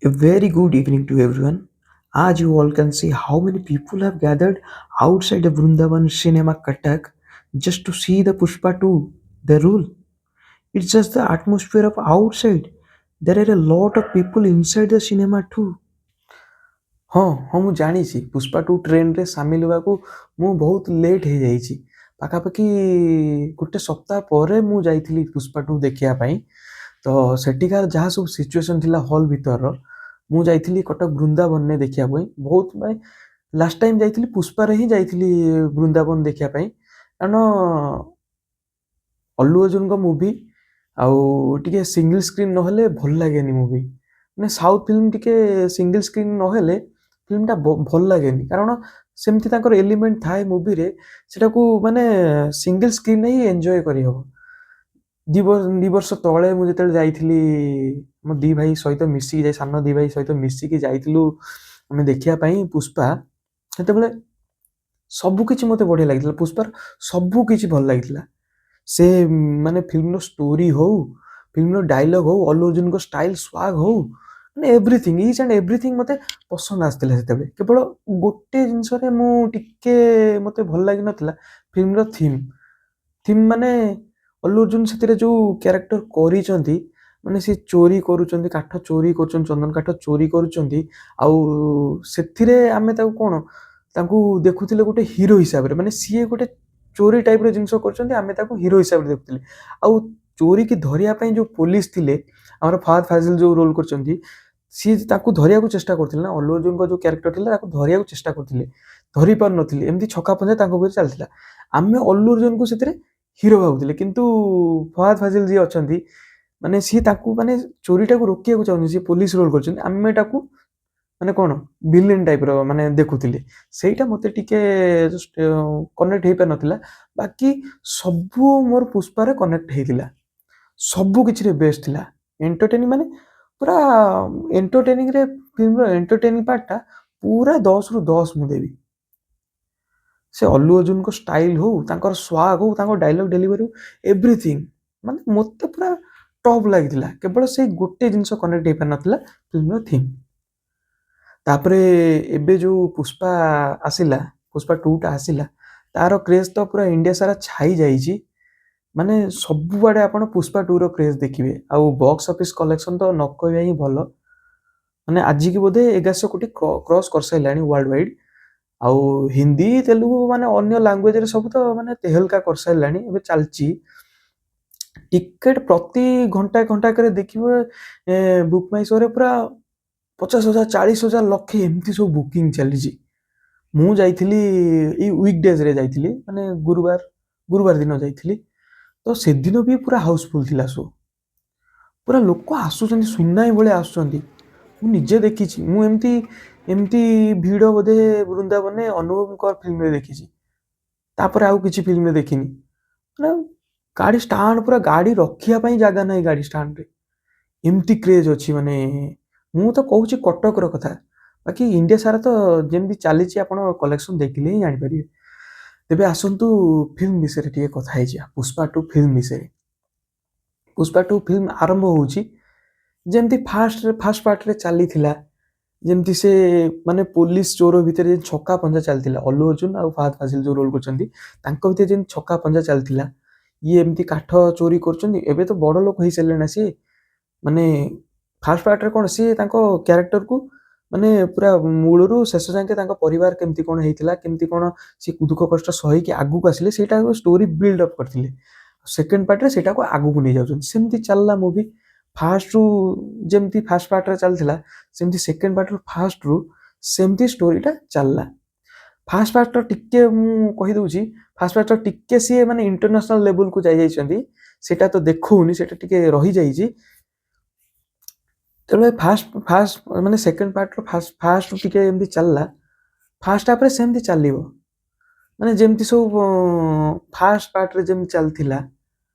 A very good evening to everyone. As you all can see, how many people have gathered outside the Vrundavan Cinema Cuttack just to see the Pushpa 2, the rule. It's just the atmosphere of outside. There are a lot of people inside the cinema too. ହଁ, ମୁଁ ଜାଣିଛି, Pushpa two ଟ୍ରେଣ୍ଡରେ ସାମିଲ ହେବାକୁ ମୁଁ ବହୁତ late ହେଇଯାଇଛି। ପାଖାପାଖି ଗୋଟେ ସପ୍ତାହ ପରେ ମୁଁ ଯାଇଥିଲି ପୁଷ୍ପା ଟୁ ଦେଖିବା ପାଇଁ। ତ ସେଠିକାର ଯାହା ସବୁ ସିଚୁଏସନ୍ ଥିଲା ହଲ୍ ଭିତରର, ମୁଁ ଯାଇଥିଲି କଟକ ବୃନ୍ଦାବନରେ ଦେଖିବା ପାଇଁ। ବହୁତ ମାନେ ଲାଷ୍ଟ ଟାଇମ୍ ଯାଇଥିଲି, ପୁଷ୍ପାରେ ହିଁ ଯାଇଥିଲି ବୃନ୍ଦାବନ ଦେଖିବା ପାଇଁ। କାରଣ ଅଲ୍ଲୁ ଅର୍ଜୁନଙ୍କ ମୁଭି ଆଉ ଟିକେ ସିଙ୍ଗଲ୍ ସ୍କ୍ରିନ୍ ନହେଲେ ଭଲ ଲାଗେନି ମୁଭି। ମାନେ ସାଉଥ୍ ଫିଲ୍ମ ଟିକେ ସିଙ୍ଗଲ୍ ସ୍କ୍ରିନ୍ ନହେଲେ ଫିଲ୍ମଟା ଭଲ ଲାଗେନି। କାରଣ ସେମିତି ତାଙ୍କର ଏଲିମେଣ୍ଟ ଥାଏ ମୁଭିରେ, ସେଟାକୁ ମାନେ ସିଙ୍ଗଲ୍ ସ୍କ୍ରିନ୍ରେ ହିଁ ଏନ୍ଜୟ କରିହେବ। 2 ବର୍ଷ ତଳେ ମୁଁ ଯେତେବେଳେ ଯାଇଥିଲି, ମୋ ଦୁଇ ଭାଇ ସହିତ ମିଶିକି ଯାଇ, ସାନ ଦୁଇ ଭାଇ ସହିତ ମିଶିକି ଯାଇଥିଲୁ ଆମେ ଦେଖିବା ପାଇଁ ପୁଷ୍ପା। ସେତେବେଳେ ସବୁକିଛି ମୋତେ ବଢ଼ିଆ ଲାଗିଥିଲା। ପୁଷ୍ପାର ସବୁ କିଛି ଭଲ ଲାଗିଥିଲା। ସେ ମାନେ ଫିଲ୍ମର ଷ୍ଟୋରି ହଉ, ଫିଲ୍ମର ଡାଇଲଗ୍ ହଉ, ଅଲ୍ଲୁ ଅର୍ଜୁନଙ୍କ ଷ୍ଟାଇଲ୍ ସ୍ୱାଗ୍ ହଉ, ମାନେ ଏଭ୍ରିଥିଙ୍ଗ, ଇଚ୍ ଆଣ୍ଡ ଏଭ୍ରିଥିଙ୍ଗ ମୋତେ ପସନ୍ଦ ଆସିଥିଲା ସେତେବେଳେ। କେବଳ ଗୋଟେ ଜିନିଷରେ ମୁଁ ଟିକେ ମୋତେ ଭଲ ଲାଗିନଥିଲା, ଫିଲ୍ମର ଥିମ୍। ଥିମ୍ ମାନେ ଅଲ୍ଲୁ ଅର୍ଜୁନ ସେଥିରେ ଯେଉଁ କ୍ୟାରେକ୍ଟର କରିଛନ୍ତି, ମାନେ ସେ ଚୋରି କରୁଛନ୍ତି, କାଠ ଚୋରି କରୁଛନ୍ତି, ଚନ୍ଦନ କାଠ ଚୋରି କରୁଛନ୍ତି। ଆଉ ସେଥିରେ ଆମେ ତାକୁ କ'ଣ ତାଙ୍କୁ ଦେଖୁଥିଲେ ଗୋଟେ ହିରୋ ହିସାବରେ। ମାନେ ସିଏ ଗୋଟେ ଚୋରି ଟାଇପ୍ର ଜିନିଷ କରୁଛନ୍ତି, ଆମେ ତାକୁ ହିରୋ ହିସାବରେ ଦେଖୁଥିଲେ। ଆଉ ଚୋରିକି ଧରିବା ପାଇଁ ଯେଉଁ ପୋଲିସ ଥିଲେ, ଆମର ଫହାଦ ଫାଜିଲ ଯେଉଁ ରୋଲ୍ କରିଛନ୍ତି, ସିଏ ତାକୁ ଧରିବାକୁ ଚେଷ୍ଟା କରୁଥିଲେ ନା, ଅଲ୍ଲୁ ଅର୍ଜୁନଙ୍କ ଯେଉଁ କ୍ୟାରେକ୍ଟର ଥିଲା ତାକୁ ଧରିବାକୁ ଚେଷ୍ଟା କରୁଥିଲେ, ଧରି ପାରୁନଥିଲେ। ଏମିତି ଛକା ପଞ୍ଝା ତାଙ୍କ ଭିତରେ ଚାଲିଥିଲା। ଆମେ ଅଲ୍ଲୁ ଅର୍ଜୁନକୁ ସେଥିରେ ହିରୋ ଭାବୁଥିଲେ, କିନ୍ତୁ ଫହାଦ ଫାଜିଲ ଯିଏ ଅଛନ୍ତି, ମାନେ ସିଏ ତାକୁ ମାନେ ଚୋରିଟାକୁ ରୋକିବାକୁ ଚାହୁଁଛନ୍ତି, ସିଏ ପୋଲିସ ରୋଲ୍ କରିଛନ୍ତି। ଆମେ ତାକୁ ମାନେ କ'ଣ ଭିଲେନ୍ ଟାଇପ୍ର ମାନେ ଦେଖୁଥିଲେ। ସେଇଟା ମୋତେ ଟିକେ ଜଷ୍ଟ କନେକ୍ଟ ହେଇପାରିନଥିଲା। ବାକି ସବୁ ମୋର ପୁଷ୍ପାରେ କନେକ୍ଟ ହେଇଥିଲା। ସବୁ କିଛିରେ ବେଷ୍ଟ ଥିଲା। ଏଣ୍ଟରଟେନିଂ, ମାନେ ପୁରା ଏଣ୍ଟରଟେନିଂରେ, ଫିଲ୍ମର ଏଣ୍ଟରଟେନିଂ ପାର୍ଟଟା ପୁରା 10ରୁ 10 ମୁଁ ଦେବି। ସେ ଅଲ୍ଲୁ ଅର୍ଜୁନଙ୍କ ଷ୍ଟାଇଲ୍ ହଉ, ତାଙ୍କର ସ୍ୱାଗ୍ ହଉ, ତାଙ୍କ ଡାଇଲଗ୍ ଡେଲିଭରି ହଉ, ଏଭ୍ରିଥିଙ୍ଗ ମାନେ ମୋତେ ପୁରା ଟପ୍ ଲାଗିଥିଲା। କେବଳ ସେଇ ଗୋଟେ ଜିନିଷ କନେକ୍ଟ ହେଇପାରିନଥିଲା, ଫିଲ୍ମର ଥିମ୍। ତାପରେ ଏବେ ଯେଉଁ ପୁଷ୍ପା ଆସିଲା, ପୁଷ୍ପା ଟୁଟା ଆସିଲା, ତାର କ୍ରେଜ୍ ତ ପୁରା ଇଣ୍ଡିଆ ସାରା ଛାଇ ଯାଇଛି। ମାନେ ସବୁଆଡ଼େ ଆପଣ ପୁଷ୍ପା ଟୁର କ୍ରେଜ୍ ଦେଖିବେ। ଆଉ ବକ୍ସ ଅଫିସ୍ କଲେକ୍ସନ୍ ତ ନ କହିବା ହିଁ ଭଲ। ମାନେ ଆଜିକି ବୋଧେ 1100 କୋଟି କ୍ରସ୍ କରିସାରିଲାଣି ୱାର୍ଲଡ ୱାଇଡ୍। ଆଉ ହିନ୍ଦୀ, ତେଲୁଗୁ, ମାନେ ଅନ୍ୟ ଲାଙ୍ଗୁଏଜରେ ସବୁ ତ ମାନେ ତେହଲକା କରିସାରିଲାଣି। ଏବେ ଚାଲିଛି ଟିକେଟ୍। ପ୍ରତି ଘଣ୍ଟା ଘଣ୍ଟାକରେ ଦେଖିବେ ବୁକ୍ ମାଇ ଶୋରେ ପୁରା 50,000, 40,000, ଲକ୍ଷେ ଏମିତି ସବୁ ବୁକିଂ ଚାଲିଛି। ମୁଁ ଯାଇଥିଲି, ଏଇ ୱିକ୍ ଡେଜ୍ରେ ଯାଇଥିଲି, ମାନେ ଗୁରୁବାର ଗୁରୁବାର ଦିନ ଯାଇଥିଲି। ତ ସେଦିନ ବି ପୁରା ହାଉସଫୁଲ୍ ଥିଲା ଶୋ। ପୁରା ଲୋକ ଆସୁଛନ୍ତି, ସୁନାମି ଭଳିଆ ଆସୁଛନ୍ତି। ମୁଁ ନିଜେ ଦେଖିଛି। ମୁଁ ଏମିତି ଏମିତି ଭିଡ଼ ବୋଧେ ବୃନ୍ଦାବନରେ ଅନୁଭବଙ୍କ ଫିଲ୍ମରେ ଦେଖିଛି, ତାପରେ ଆଉ କିଛି ଫିଲ୍ମରେ ଦେଖିନି। ମାନେ ଗାଡ଼ି ଷ୍ଟାଣ୍ଡ, ପୁରା ଗାଡ଼ି ରଖିବା ପାଇଁ ଜାଗା ନାହିଁ ଗାଡ଼ି ଷ୍ଟାଣ୍ଡରେ, ଏମିତି କ୍ରେଜ୍ ଅଛି। ମାନେ ମୁଁ ତ କହୁଛି କଟକର କଥା, ବାକି ଇଣ୍ଡିଆ ସାରା ତ ଯେମିତି ଚାଲିଛି, ଆପଣ କଲେକ୍ସନ୍ ଦେଖିଲେ ହିଁ ଜାଣିପାରିବେ। ତେବେ ଆସନ୍ତୁ ଫିଲ୍ମ ବିଷୟରେ ଟିକେ କଥା ହେଇଯିବା, ପୁଷ୍ପା ଟୁ ଫିଲ୍ମ ବିଷୟରେ। ପୁଷ୍ପା ଟୁ ଫିଲ୍ମ ଆରମ୍ଭ ହେଉଛି ଯେମିତି ଫାଷ୍ଟ ପାର୍ଟରେ ଚାଲିଥିଲା, ଯେମିତି ସେ ମାନେ ପୋଲିସ ଚୋର ଭିତରେ ଯେମିତି ଛକା ପଞ୍ଝା ଚାଲିଥିଲା, ଅଲ୍ଲୁ ଅର୍ଜୁନ ଆଉ ଫହାଦ ଫାଜିଲ ଯେଉଁ ରୋଲ୍ କରୁଛନ୍ତି, ତାଙ୍କ ଭିତରେ ଯେମିତି ଛକା ପଞ୍ଝା ଚାଲିଥିଲା। ଇଏ ଏମିତି କାଠ ଚୋରି କରୁଛନ୍ତି, ଏବେ ତ ବଡ଼ ଲୋକ ହେଇସାରିଲେଣି ନା ସିଏ। ମାନେ ଫାଷ୍ଟ ପାର୍ଟରେ କ'ଣ ସିଏ ତାଙ୍କ କ୍ୟାରେକ୍ଟରକୁ ମାନେ ପୁରା ମୂଳରୁ ଶେଷ ଯାକେ ତାଙ୍କ ପରିବାର କେମିତି କ'ଣ ହେଇଥିଲା, କେମିତି କ'ଣ ସିଏ ଦୁଃଖ କଷ୍ଟ ସହିକି ଆଗକୁ ଆସିଲେ, ସେଇଟାକୁ ଷ୍ଟୋରି ବିଲ୍ଡ ଅପ୍ କରିଥିଲେ। ସେକେଣ୍ଡ ପାର୍ଟରେ ସେଇଟାକୁ ଆଗକୁ ନେଇଯାଉଛନ୍ତି। ସେମିତି ଚାଲିଲା ମୁଭି। ଫାଷ୍ଟରୁ ଯେମିତି ଫାଷ୍ଟ ପାର୍ଟରେ ଚାଲିଥିଲା, ସେମିତି ସେକେଣ୍ଡ ପାର୍ଟରୁ ଫାଷ୍ଟରୁ ସେମିତି ଷ୍ଟୋରିଟା ଚାଲିଲା। ଫାଷ୍ଟ ପାର୍ଟର ଟିକେ ମୁଁ କହିଦେଉଛି, ଫାଷ୍ଟ ପାର୍ଟର ଟିକେ ସିଏ ମାନେ ଇଣ୍ଟରନ୍ୟାସନାଲ ଲେବୁଲକୁ ଯାଇଯାଇଛନ୍ତି, ସେଇଟା ତ ଦେଖଉନି, ସେଇଟା ଟିକେ ରହିଯାଇଛି। ତେଣୁ ଫାଷ୍ଟ ଫାଷ୍ଟ ମାନେ ସେକେଣ୍ଡ ପାର୍ଟର ଫାଷ୍ଟ ଫାଷ୍ଟ ଟିକେ ଏମିତି ଚାଲିଲା, ଫାଷ୍ଟ ହାଫ୍ରେ ସେମିତି ଚାଲିବ। ମାନେ ଯେମିତି ସବୁ ଫାଷ୍ଟ ପାର୍ଟରେ ଯେମିତି ଚାଲିଥିଲା,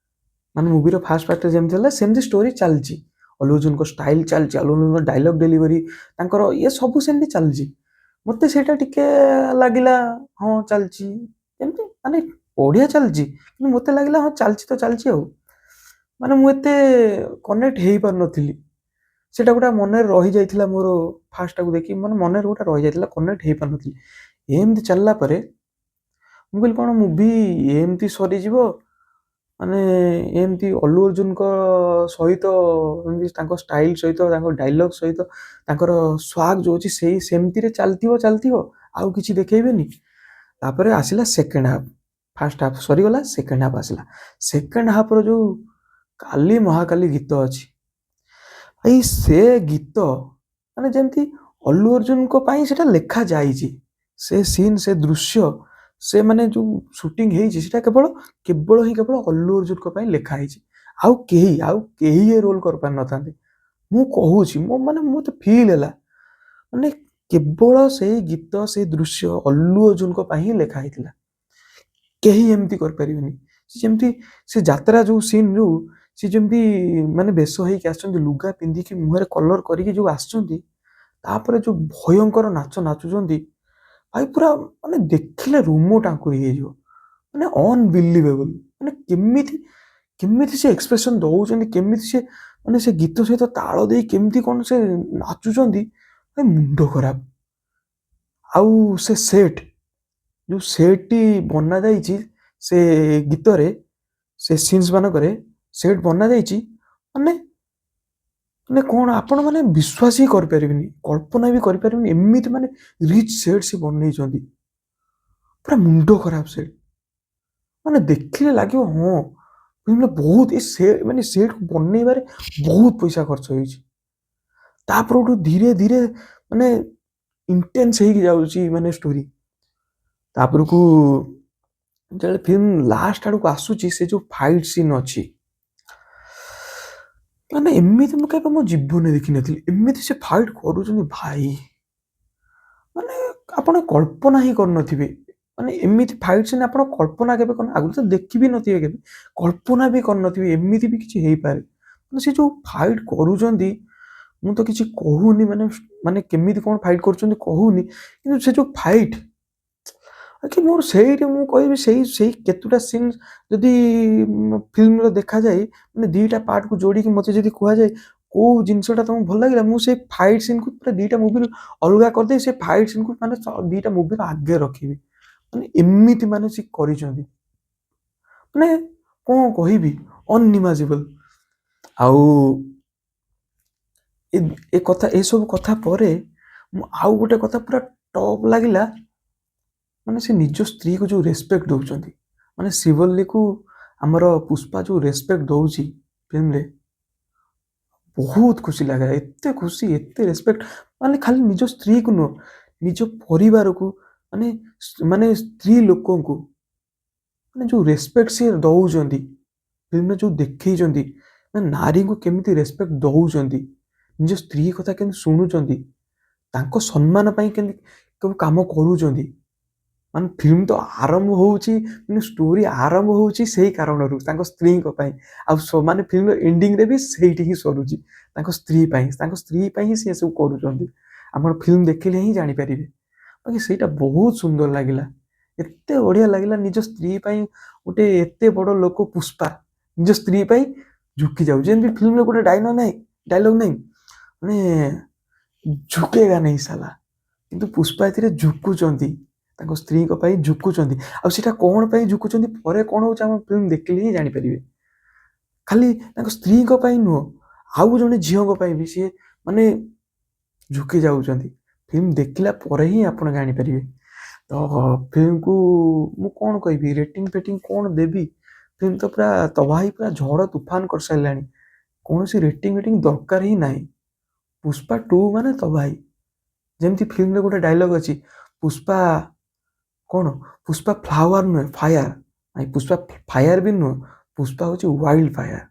ମାନେ ମୁଭିର ଫାଷ୍ଟ ପାର୍ଟରେ ଯେମିତି ଚାଲିଲା, ସେମିତି ଷ୍ଟୋରି ଚାଲିଛି। ଅଲ୍ଲୁ ଅର୍ଜୁନଙ୍କ ଷ୍ଟାଇଲ୍ ଚାଲିଛି, ଅଲ୍ଲୁ ଅର୍ଜୁନଙ୍କ ଡାଇଲଗ୍ ଡେଲିଭରି, ତାଙ୍କର ଇଏ ସବୁ ସେମିତି ଚାଲିଛି। ମୋତେ ସେଇଟା ଟିକେ ଲାଗିଲା, ହଁ ଚାଲିଛି ଏମିତି, ମାନେ ବଢ଼ିଆ ଚାଲିଛି, କିନ୍ତୁ ମୋତେ ଲାଗିଲା ହଁ ଚାଲିଛି ତ ଚାଲିଛି ଆଉ। ମାନେ ମୁଁ ଏତେ କନେକ୍ଟ ହେଇପାରୁନଥିଲି। ସେଇଟା ଗୋଟେ ମନରେ ରହିଯାଇଥିଲା ମୋର। ଫାର୍ଷ୍ଟଟାକୁ ଦେଖି ମାନେ ମନରେ ଗୋଟେ ରହିଯାଇଥିଲା, କନେକ୍ଟ ହେଇପାରୁନଥିଲି। ଏମିତି ଚାଲିଲା ପରେ ମୁଁ କହିଲି, କ'ଣ ମୁଭି ଏମିତି ସରିଯିବ? ମାନେ ଏମିତି ଅଲ୍ଲୁ ଅର୍ଜୁନଙ୍କ ସହିତ, ଏମିତି ତାଙ୍କ ଷ୍ଟାଇଲ୍ ସହିତ, ତାଙ୍କ ଡାଇଲଗ୍ ସହିତ, ତାଙ୍କର ସ୍ୱାଗ୍ ଯେଉଁ ଅଛି, ସେଇ ସେମିତିରେ ଚାଲିଥିବ ଚାଲିଥିବ, ଆଉ କିଛି ଦେଖେଇବେନି। ତାପରେ ଆସିଲା ସେକେଣ୍ଡ ହାଫ୍। ଫାର୍ଷ୍ଟ ହାଫ୍ ସରିଗଲା, ସେକେଣ୍ଡ ହାଫ୍ ଆସିଲା। ସେକେଣ୍ଡ ହାଫ୍ର ଯେଉଁ କାଲି ମହାକାଲି ଗୀତ ଅଛି ଭାଇ, ସେ ଗୀତ ମାନେ ଯେମିତି ଅଲ୍ଲୁ ଅର୍ଜୁନଙ୍କ ପାଇଁ ସେଟା ଲେଖା ଯାଇଛି। ସେ ସିନ୍, ସେ ଦୃଶ୍ୟ, ସେ ମାନେ ଯେଉଁ ସୁଟିଂ ହେଇଛି, ସେଟା କେବଳ କେବଳ ହିଁ କେବଳ ଅଲ୍ଲୁ ଅର୍ଜୁନଙ୍କ ପାଇଁ ଲେଖା ହେଇଛି। ଆଉ କେହି ଏ ରୋଲ୍ କରିପାରିନଥାନ୍ତେ, ମୁଁ କହୁଛି। ମୋ ମାନେ ମୋତେ ଫିଲ୍ ହେଲା, ମାନେ କେବଳ ସେଇ ଗୀତ, ସେଇ ଦୃଶ୍ୟ ଅଲ୍ଲୁ ଅର୍ଜୁନଙ୍କ ପାଇଁ ହିଁ ଲେଖା ହେଇଥିଲା। କେହି ଏମିତି କରିପାରିବେନି। ସେ ଯେମିତି ସେ ଯାତ୍ରା ଯେଉଁ ସିନ୍, ଯେଉଁ ସେ ଯେମିତି ମାନେ ବେଶ ହେଇକି ଆସିଛନ୍ତି, ଲୁଗା ପିନ୍ଧିକି, ମୁହଁରେ କଲର୍ କରିକି ଯେଉଁ ଆସିଛନ୍ତି, ତାପରେ ଯେଉଁ ଭୟଙ୍କର ନାଚ ନାଚୁଛନ୍ତି ଭାଇ, ପୁରା ମାନେ ଦେଖିଲେ ରୋମ ଟାଙ୍କୁରି ହେଇଯିବ। ମାନେ ଅନବିଲିଭେବଲ୍। ମାନେ କେମିତି କେମିତି ସେ ଏକ୍ସପ୍ରେସନ୍ ଦେଉଛନ୍ତି, କେମିତି ସେ ମାନେ ସେ ଗୀତ ସହିତ ତାଳ ଦେଇ କେମିତି କ'ଣ ସେ ନାଚୁଛନ୍ତି ଭାଇ, ମୁଣ୍ଡ ଖରାପ। ଆଉ ସେ ସେଟ୍, ଯେଉଁ ସେଟ୍ଟି ବନାଯାଇଛି ସେ ଗୀତରେ, ସେ ସିନ୍ସ ମାନଙ୍କରେ ସେଟ୍ ବନାଯାଇଛି, ମାନେ ମାନେ କ'ଣ ଆପଣ ମାନେ ବିଶ୍ୱାସ ହିଁ କରିପାରିବେନି, କଳ୍ପନା ବି କରିପାରିବେନି। ଏମିତି ମାନେ ରିଚ୍ ସେଟ୍ ସେ ବନେଇଛନ୍ତି, ପୁରା ମୁଣ୍ଡ ଖରାପ ସେଟ୍। ମାନେ ଦେଖିଲେ ଲାଗିବ, ହଁ, ଫିଲ୍ମରେ ବହୁତ ଏ ସେ ମାନେ ସେଟ୍କୁ ବନେଇବାରେ ବହୁତ ପଇସା ଖର୍ଚ୍ଚ ହେଇଛି। ତାପରଠୁ ଧୀରେ ଧୀରେ ମାନେ ଇଣ୍ଟେନ୍ସ ହେଇକି ଯାଉଛି ମାନେ ଷ୍ଟୋରି। ତାପରକୁ ଯେତେବେଳେ ଫିଲ୍ମ ଲାଷ୍ଟ ଆଡ଼କୁ ଆସୁଛି, ସେ ଯେଉଁ ଫାଇଟ୍ ସିନ୍ ଅଛି, ମାନେ ଏମିତି ମୁଁ କେବେ ମୋ ଜୀବନରେ ଦେଖିନଥିଲି। ଏମିତି ସେ ଫାଇଟ୍ କରୁଛନ୍ତି ଭାଇ, ମାନେ ଆପଣ କଳ୍ପନା ହିଁ କରିନଥିବେ। ମାନେ ଏମିତି ଫାଇଟ୍ ସିନ୍ ଆପଣ କଳ୍ପନା କେବେ କରିନ, ଆଗରୁ ତ ଦେଖି ବି ନଥିବେ, କେବେ କଳ୍ପନା ବି କରିନଥିବେ ଏମିତି ବି କିଛି ହେଇପାରେ। ମାନେ ସେ ଯେଉଁ ଫାଇଟ୍ କରୁଛନ୍ତି, ମୁଁ ତ କିଛି କହୁନି, ମାନେ ମାନେ କେମିତି କ'ଣ ଫାଇଟ୍ କରୁଛନ୍ତି କହୁନି, କିନ୍ତୁ ସେ ଯେଉଁ ଫାଇଟ୍ କି ମୋର ସେଇଠି ମୁଁ କହିବି, ସେଇ ସେଇ କେତୁଟା ସିନ୍ ଯଦି ଫିଲ୍ମର ଦେଖାଯାଏ, ମାନେ ଦୁଇଟା ପାର୍ଟକୁ ଯୋଡ଼ିକି ମୋତେ ଯଦି କୁହାଯାଏ କେଉଁ ଜିନିଷଟା ତମକୁ ଭଲ ଲାଗିଲା, ମୁଁ ସେଇ ଫାଇଟ୍ ସିନ୍କୁ ପୁରା ଦୁଇଟା ମୁଭିରୁ ଅଲଗା କରିଦେଇ ସେ ଫାଇଟ୍ ସିନ୍କୁ ମାନେ ଦୁଇଟା ମୁଭିର ଆଗେ ରଖିବି। ମାନେ ଏମିତି ମାନେ ସେ କରିଛନ୍ତି, ମାନେ କ'ଣ କହିବି, ଅନଇମାଜିନେବଲ୍। ଆଉ ଏ ଏ କଥା, ଏସବୁ କଥା ପରେ ମୁଁ ଆଉ ଗୋଟେ କଥା ପୁରା ଟପ୍ ଲାଗିଲା। ମାନେ ସେ ନିଜ ସ୍ତ୍ରୀକୁ ଯେଉଁ ରେସପେକ୍ଟ ଦେଉଛନ୍ତି, ମାନେ ଶ୍ରୀବଲ୍ଲୀକୁ ଆମର ପୁଷ୍ପା ଯେଉଁ ରେସପେକ୍ଟ ଦେଉଛି ଫିଲ୍ମରେ, ବହୁତ ଖୁସି ଲାଗିଲା। ଏତେ ଖୁସି, ଏତେ ରେସପେକ୍ଟ, ମାନେ ଖାଲି ନିଜ ସ୍ତ୍ରୀକୁ ନୁହଁ, ନିଜ ପରିବାରକୁ, ମାନେ ମାନେ ସ୍ତ୍ରୀ ଲୋକଙ୍କୁ ମାନେ ଯେଉଁ ରେସପେକ୍ଟ ସିଏ ଦେଉଛନ୍ତି, ଫିଲ୍ମରେ ଯେଉଁ ଦେଖେଇଛନ୍ତି, ମାନେ ନାରୀଙ୍କୁ କେମିତି ରେସପେକ୍ଟ ଦେଉଛନ୍ତି, ନିଜ ସ୍ତ୍ରୀ କଥା କେମିତି ଶୁଣୁଛନ୍ତି, ତାଙ୍କ ସମ୍ମାନ ପାଇଁ କେମିତି କେଉଁ କାମ କରୁଛନ୍ତି। ମାନେ ଫିଲ୍ମ ତ ଆରମ୍ଭ ହେଉଛି, ମାନେ ଷ୍ଟୋରି ଆରମ୍ଭ ହେଉଛି ସେଇ କାରଣରୁ, ତାଙ୍କ ସ୍ତ୍ରୀଙ୍କ ପାଇଁ। ଆଉ ମାନେ ଫିଲ୍ମର ଏଣ୍ଡିଂରେ ବି ସେଇଠି ହିଁ ସରୁଛି, ତାଙ୍କ ସ୍ତ୍ରୀ ପାଇଁ। ତାଙ୍କ ସ୍ତ୍ରୀ ପାଇଁ ହିଁ ସେ ସବୁ କରୁଛନ୍ତି। ଆପଣ ଫିଲ୍ମ ଦେଖିଲେ ହିଁ ଜାଣିପାରିବେ। ବାକି ସେଇଟା ବହୁତ ସୁନ୍ଦର ଲାଗିଲା, ଏତେ ବଢ଼ିଆ ଲାଗିଲା। ନିଜ ସ୍ତ୍ରୀ ପାଇଁ ଗୋଟେ ଏତେ ବଡ଼ ଲୋକ ପୁଷ୍ପା ନିଜ ସ୍ତ୍ରୀ ପାଇଁ ଝୁକି ଯାଉଛି। ଯେମିତି ଫିଲ୍ମରେ ଗୋଟେ ଡାଇଲଗ୍ ନାହିଁ, ମାନେ "झुकेगा नहीं साला"। କିନ୍ତୁ ପୁଷ୍ପା ଏଥିରେ ଝୁକୁଛନ୍ତି, ତାଙ୍କ ସ୍ତ୍ରୀଙ୍କ ପାଇଁ ଝୁକୁଛନ୍ତି। ଆଉ ସେଇଟା କ'ଣ ପାଇଁ ଝୁକୁଛନ୍ତି, ପରେ କ'ଣ ହେଉଛି, ଆମ ଫିଲ୍ମ ଦେଖିଲେ ହିଁ ଜାଣିପାରିବେ। ଖାଲି ତାଙ୍କ ସ୍ତ୍ରୀଙ୍କ ପାଇଁ ନୁହଁ, ଆଉ ଜଣେ ଝିଅଙ୍କ ପାଇଁ ବି ସିଏ ମାନେ ଝୁକି ଯାଉଛନ୍ତି। ଫିଲ୍ମ ଦେଖିଲା ପରେ ହିଁ ଆପଣ ଜାଣିପାରିବେ। ତ ଫିଲ୍ମକୁ ମୁଁ କ'ଣ କହିବି, ରେଟିଂ ଫେଟିଂ କ'ଣ ଦେବି? ଫିଲ୍ମ ତ ପୁରା ତବାହି, ପୁରା ଝଡ଼ ତୁଫାନ କରିସାରିଲାଣି। କୌଣସି ରେଟିଂ ଫେଟିଂ ଦରକାର ହିଁ ନାହିଁ। ପୁଷ୍ପା 2 ମାନେ ତବାହି। ଯେମିତି ଫିଲ୍ମରେ ଗୋଟେ ଡାଇଲଗ୍ ଅଛି, ପୁଷ୍ପା କ'ଣ, ପୁଷ୍ପା ଫ୍ଲାୱାର ନୁହେଁ, ଫାୟାର ନାଇଁ, ପୁଷ୍ପା ଫାୟାର ବି ନୁହଁ, ପୁଷ୍ପା ହେଉଛି ୱାଇଲ୍ଡ ଫାୟାର।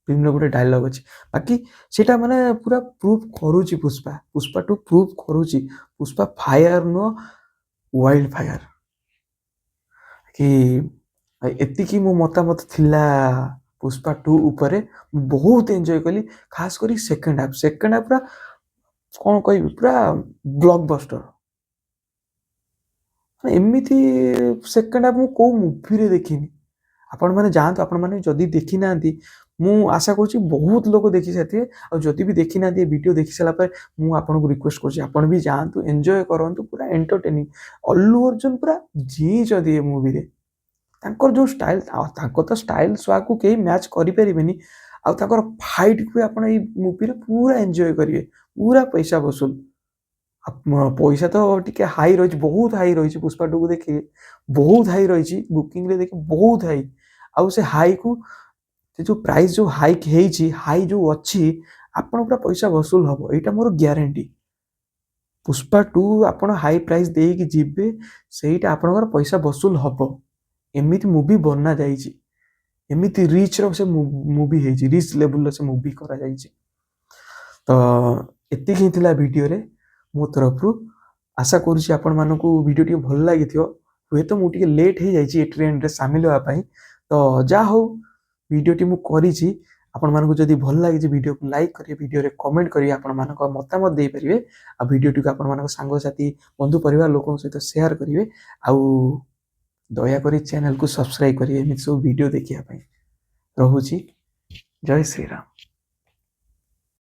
ଫିଲ୍ମରେ ଗୋଟେ ଡାଇଲଗ୍ ଅଛି। ବାକି ସେଇଟା ମାନେ ପୁରା ପ୍ରୁଭ୍ କରୁଛି ପୁଷ୍ପା, ପୁଷ୍ପା 2 ପ୍ରୁଭ୍ କରୁଛି ପୁଷ୍ପା ଫାୟାର ନୁହଁ, ୱାଇଲ୍ଡ ଫାୟାର। କି ଏତିକି ମୋ ମତାମତ ଥିଲା ପୁଷ୍ପା 2 ଉପରେ। ମୁଁ ବହୁତ ଏନ୍ଜୟ କଲି, ଖାସ କରି ସେକେଣ୍ଡ ହାଫ୍। ସେକେଣ୍ଡ ହାଫ୍ ପୁରା କ'ଣ କହିବି, ପୁରା ବ୍ଲକ୍ ବଷ୍ଟର। ମାନେ ଏମିତି ସେକେଣ୍ଡ ହାଫ୍ ମୁଁ କେଉଁ ମୁଭିରେ ଦେଖିନି। ଆପଣମାନେ ଯାଆନ୍ତୁ, ଆପଣମାନେ ଯଦି ଦେଖିନାହାନ୍ତି, ମୁଁ ଆଶା କରୁଛି ବହୁତ ଲୋକ ଦେଖି ସାରିଥିବେ। ଆଉ ଯଦି ବି ଦେଖିନାହାନ୍ତି, ଏ ଭିଡ଼ିଓ ଦେଖି ସାରିଲା ପରେ ମୁଁ ଆପଣଙ୍କୁ ରିକ୍ୱେଷ୍ଟ କରୁଛି, ଆପଣ ବି ଯାଆନ୍ତୁ, ଏନ୍ଜୟ କରନ୍ତୁ। ପୁରା ଏଣ୍ଟରଟେନିଂ। ଅଲ୍ଲୁ ଅର୍ଜୁନ ପୁରା ଜିଇଁଛନ୍ତି ଏ ମୁଭିରେ। ତାଙ୍କର ଯେଉଁ ଷ୍ଟାଇଲ୍, ତାଙ୍କ ତ ଷ୍ଟାଇଲ୍ ସ୍ୱାଗକୁ କେହି ମ୍ୟାଚ୍ କରିପାରିବେନି। ଆଉ ତାଙ୍କର ଫାଇଟ୍କୁ ବି ଆପଣ ଏଇ ମୁଭିରେ ପୁରା ଏନ୍ଜୟ କରିବେ। ପୁରା ପଇସା ବସୁଲ। ପଇସା ତ ଟିକେ ହାଇ ରହିଛି, ବହୁତ ହାଇ ରହିଛି। ପୁଷ୍ପା 2କୁ ଦେଖିବେ, ବହୁତ ହାଇ ରହିଛି। ବୁକିଂରେ ଦେଖି ବହୁତ ହାଇ। ଆଉ ସେ ହାଇକୁ, ସେ ଯେଉଁ ପ୍ରାଇସ୍ ଯେଉଁ ହାଇକ୍ ହେଇଛି, ହାଇ ଯେଉଁ ଅଛି, ଆପଣ ପୁରା ପଇସା ବସୁଲ ହେବ, ଏଇଟା ମୋର ଗ୍ୟାରେଣ୍ଟି। ପୁଷ୍ପା 2 ଆପଣ ହାଇ ପ୍ରାଇସ୍ ଦେଇକି ଯିବେ, ସେଇଟା ଆପଣଙ୍କର ପଇସା ବସୁଲ ହେବ। ଏମିତି ମୁଭି ବନା ଯାଇଛି, ଏମିତି ରିଚ୍ର ସେ ମୁଭି ହେଇଛି, ରିଚ୍ ଲେବୁଲର ସେ ମୁଭି କରାଯାଇଛି। ତ ଏତିକି ହିଁ ଥିଲା ଭିଡ଼ିଓରେ ମୋ ତରଫରୁ। ଆଶା କରୁଛି ଆପଣମାନଙ୍କୁ ଭିଡ଼ିଓ ଟିକେ ଭଲ ଲାଗିଥିବ। ହୁଏତ ମୁଁ ଟିକେ ଲେଟ୍ ହେଇଯାଇଛି ଏ ଟ୍ରେଣ୍ଡରେ ସାମିଲ ହେବା ପାଇଁ। ତ ଯାହା ହଉ, ଭିଡ଼ିଓଟି ମୁଁ କରିଛି। ଆପଣମାନଙ୍କୁ ଯଦି ଭଲ ଲାଗିଛି, ଭିଡ଼ିଓକୁ ଲାଇକ୍ କରିବେ, ଭିଡ଼ିଓରେ କମେଣ୍ଟ କରିବେ, ଆପଣମାନଙ୍କ ମତାମତ ଦେଇପାରିବେ ଆଉ ଭିଡ଼ିଓଟିକୁ ଆପଣମାନଙ୍କ ସାଙ୍ଗସାଥି, ବନ୍ଧୁ, ପରିବାର ଲୋକଙ୍କ ସହିତ ସେୟାର କରିବେ। ଆଉ ଦୟାକରି ଚ୍ୟାନେଲକୁ ସବସ୍କ୍ରାଇବ୍ କରିବେ ଏମିତି ସବୁ ଭିଡ଼ିଓ ଦେଖିବା ପାଇଁ। ରହୁଛି, ଜୟ ଶ୍ରୀରାମ।